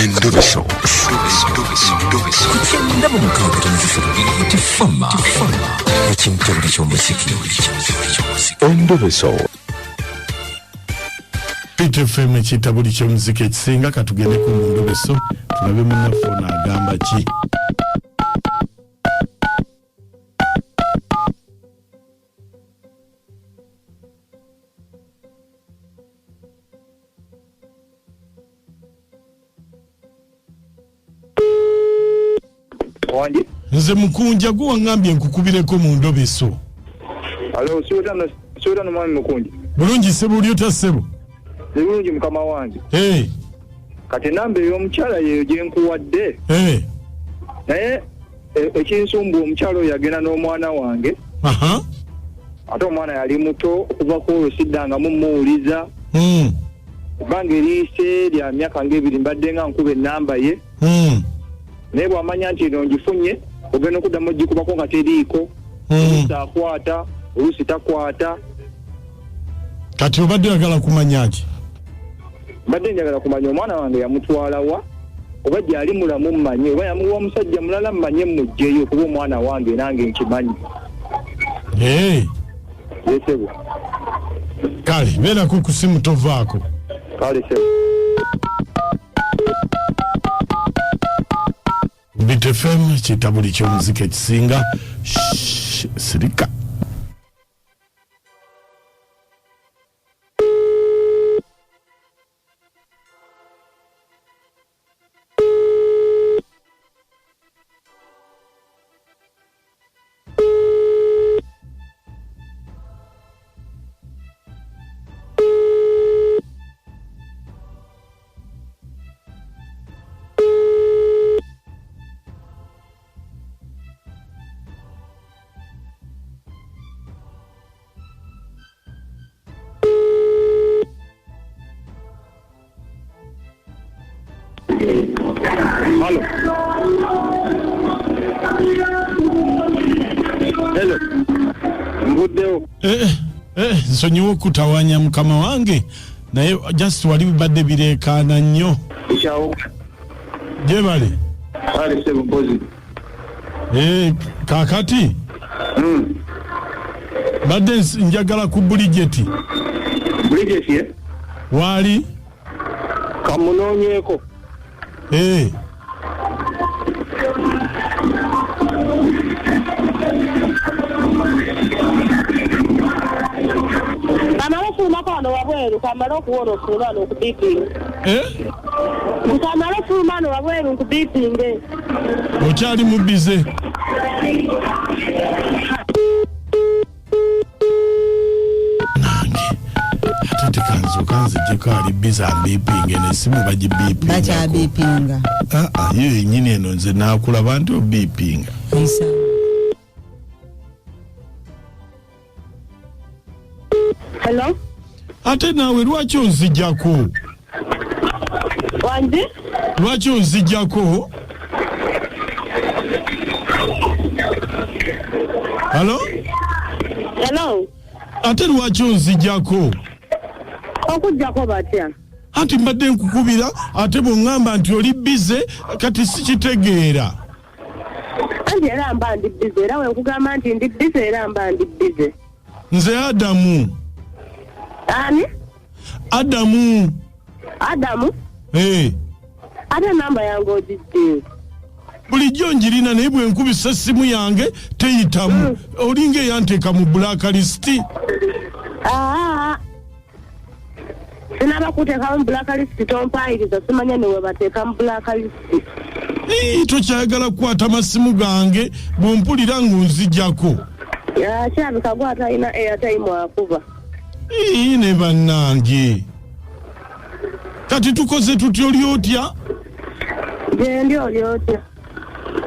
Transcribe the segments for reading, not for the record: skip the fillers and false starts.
Endobeso. Ku kyenda mu mukaaga tono tifama ekintabuli ky'omuziki. Endobeso. PTFM ekitabuli ky'omuziki ekisinga. Katugendeko mu ndobeso tulabe munnaffe ono agamba ki. Wangi. Nze mukunja, gwe waŋŋambye nkukubireko mu ndobeso. Alo, siwetano mwami Mukunja. Bulungi ssebo, oli otya ssebo? Ndi bulungi, mukama wange. Hey, Kati enamba ey'omukyala yeeyo gye nkuwadde. Hey. Naye ekinsumbuwa, omukyala oyo yagenda n'omwana wange. Ate omwana yali muto, okuva ku olwo siddangamu muwuliza. Ebbanga eriyise lya myaka ng'ebiri mbadde nga nkuba ennamba ye. Naye bw'amanya nti eno ngifunye, ogenda okuddamu ogikubako nga teriiko. Oluusi akwata, oluusi takwata. Kati obadde oyagala kumanya ki? Mbadde njagala kumanya omwana wange yamutwala wa, oba gyali mulamu mmanye, oba yamuwa omusajja mulala mmanye mmuggyeyo, kuba omwana wange nange nkimanyi. Hey. Ye ssebo. Kale beerako ku simu, tovaako. Kale ssebo. BTFM kitabuli ky'omuziki ekisinga. Shh, sirika. Halo. Hello. Nvuddewo. Eh, eh, nsonyiwa okutawanya mukama wange, naye just wali bibadde bireekaana nnyo. Ekyawo. Gyebale. Kale ssebo, mpozi. Eh, kaakati mbadde njagala ku Bulijeti. Bridget ye? Waali? Kamunoonyeeko. Eh. Kamale ofulumako wano wabweru, kamale okuwona ofulume wano nkubipinge. Eh? Nkamale ofuluma wano wabweru nkubipinge. Okyali mu busy? Nange ate tekanzooka nzijjeko, ali busy ambipinge nesimu bagibipingako. Bakyabipinga. Ah, yo yennyini eno nze naakulaba nti obipinga. Isa. Hello. Ate naawe lwaki onzijjako? Wangi? Lwaki onzijjako? Halo? Hello. Ate lwaki onzijjako? Okujjako batya? Anti mbadde nkukubira, ate bw'oŋŋamba nti oli busy, kati sikitegeera. Anti era mba ndi busy, era wenkugamba nti ndi busy, era mba ndi busy. Nze Adamu. Ani? Adamu. Adamu? Hey. Ate namba yange ogijje? Bulijjo njirina, naye bwe nkubisa essimu yange teyitamu. Olinga eyanteeka mu blacklist. Aa, sinaba kuteekamu blacklist, tompayiriza, simanya ne webateeka mu blacklist. Ii, tokyayagala kukwata masimu gange, bw'ompulira ng'onzijjako. Kirabika gwe atalina airtime akuba. Ii, ne bannange, kati tukoze tutya? Oli otya? Gyendi, oli otya?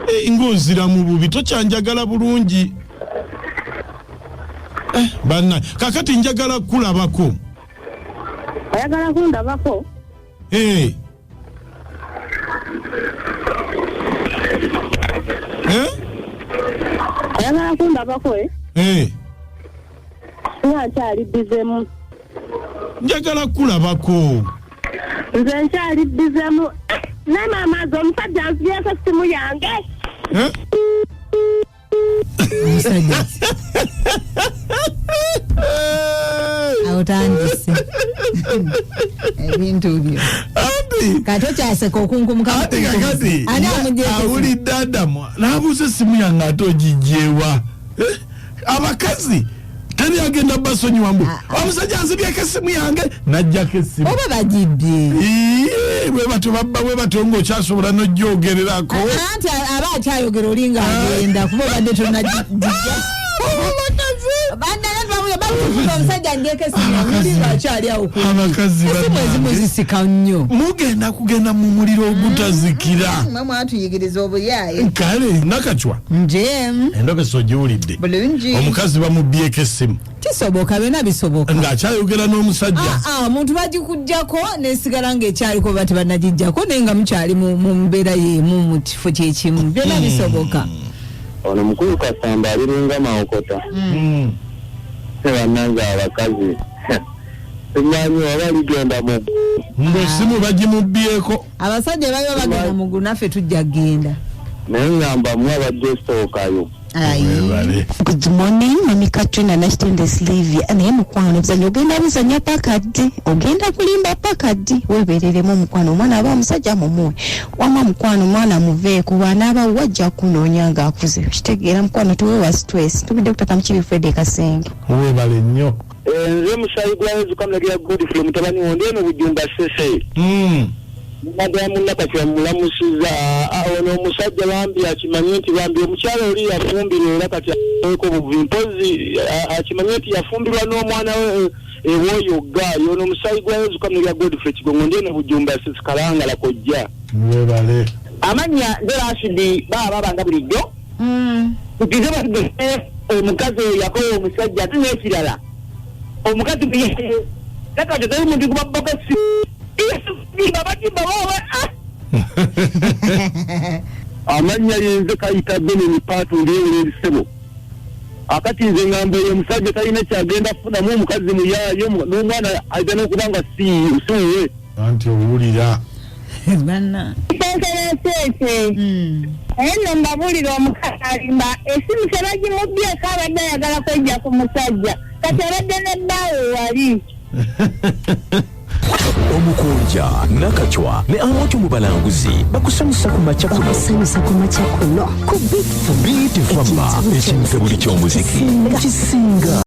Eh, ng'onzira mu bubi, tokyanjagala bulungi. Eh, banna, kakati njagala kukulabako. Oyagala kundabako? Eh. Eh? Oyagala kundabako, eh? Eh. Nga nkyali busy mu. Njagala kukulabako. Nze nkyali busy mu. Naye maama nze omusajja anzibyeko essimu yange. Eh? Omusajja ki? Awo tandise ebintu byo. Anti Kati okyaseka okunkumuka. Ate kakati Ani amugyeko? Awulidde Adamu n'abuuza essimu yange ate ogigyewa. Eh, abakazi teri agenda basonyiwa mbu omusajja anzibyeko essimu yange najjako essimu. Oba bagibbye. Iye, bwe batyo babba bwe batyo ng'okyasobola n'ojjogererako. Anti aba akyayogera oli ng'agenda kuba obadde tonagijja. Bandala omusajja ndyeko essimu yange oli ng'akyali awo ku Abakazi essimu ezimu bannange. zisika nnyo. Mugenda kugenda mu muliro ogutazikira. Mwe mwatuyigiriza obuyaaye. Kale Nakacwa, Nje. endobeso ogiwulidde? Bulungi. Omukazi bamubyeko essimu. Kisoboka, byonna bisoboka. Ng'akyayogera n'omusajja. Ah, ah, omuntu bagikugjako nesigala ng'ekyaliko oba tebannagijjako naye nga mukyali mu mbeera y'emu mu kifo kyekimu, byonna bisoboka. Ono mukulu Kasamba aliringa mawokota. Bannange abakazi simanyi oba ligenda mu Ng'essimu bagimubyeko. Abasajja baliba bagenda mu ggulu, naffe tujja kgenda. Naye ngamba mwe abajja esookayo. Ayi. Webale. Good morning, Mami Katrina Nakitende Sylvia. Naye mukwano, ebizanyo ogenda bizanya paka ddi? Ogenda kulimba paka ddi? Weebereremu mukwano, omwana aba omusajja mumuwe. Wamma mukwano, omwana muveeko, bw'anaaba wajja kunoonya ng'akuze. Kitegeera mukwano, tuwewa stress. Tubidde kutata Mukibi Fred Kasenge. Webale nnyo. Nze musayi gwa Yezu Kamulagira Godfrey mutabani wo, ndi eno Bujumba Sese. Madamu Nakacwa mulamusiza. Ono omusajja bambi akimanye nti bambi omukyala oli yafumbirwa era kati eko buvi mpozi akimanye nti yafumbirwa n'omwana we ew'oyo gaayi. Ono omusayi gwa Yezu Kamulagira Godfrey Kigongo, ndi eno Bujumba Sese Kalangala kojja. Webale. Amannya nze Rashidi baaba babanga bulijjo. Tukize batugeze omukazi oyo yakola omusajja ate n'ekirala omukazi nakati teri muntu kuba bokesi bagimba baba. Amannya yenze Kayita Beneni Paatu ndyewula ebisebo. Akati nze ngamba oyo omusajja talina kyagenda kufunamu, omukazi muyaayo n'omwana ayita n'okuba nga siwuwe. Anti owulira. Banna. Nseeseeseese. Naye nno mbabuulira, omukazi alimba, essimu tebagimubbyeko, abadde ayagala kwejja ku musajja, kati abadde nebbaawe wali. Omukunja Nakacwa ne Amoto mu balanguzi bakusanyusa ku makya kuno. Bakusanyusa ku makya kuno ku Big Beat Fama, ekintabuli ky'omuziki ekisinga.